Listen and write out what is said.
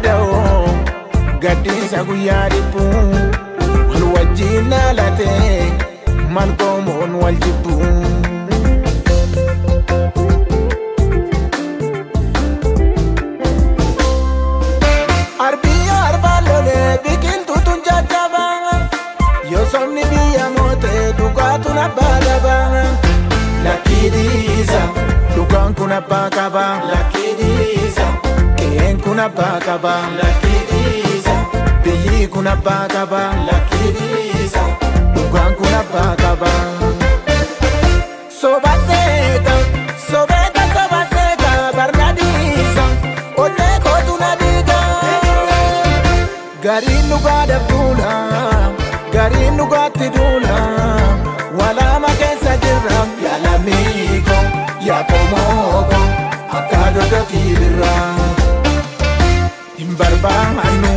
da'oo gaddiisa guyyaa dhibbuu wal wajjin laalatee mal qoomoon wal jibbuu. Arbii arbaan lolee biqiltuu tun jajjabaa yoo sobni biyya mootee dhugaatu abbaa dhabaa. Lakkii dhiisa dhugaan kun abbaa qabaa. Lakkii dhiisa qe'een kun abbaa qabaa. Lakkii dhiisa biyyi kun abbaa qabaa. Lakkii dhiisa dhugaan kun abbaa qabaa. Soba seeta sobeeta soba seeta barna dhiisa onnee kootu na dhiiga. Gariin dhugaadhaaf duula gariin dhugaatti duula walaama keessa jirra yaa lammiiko yaa qomooko akka doddotii birra. Hin barbaannu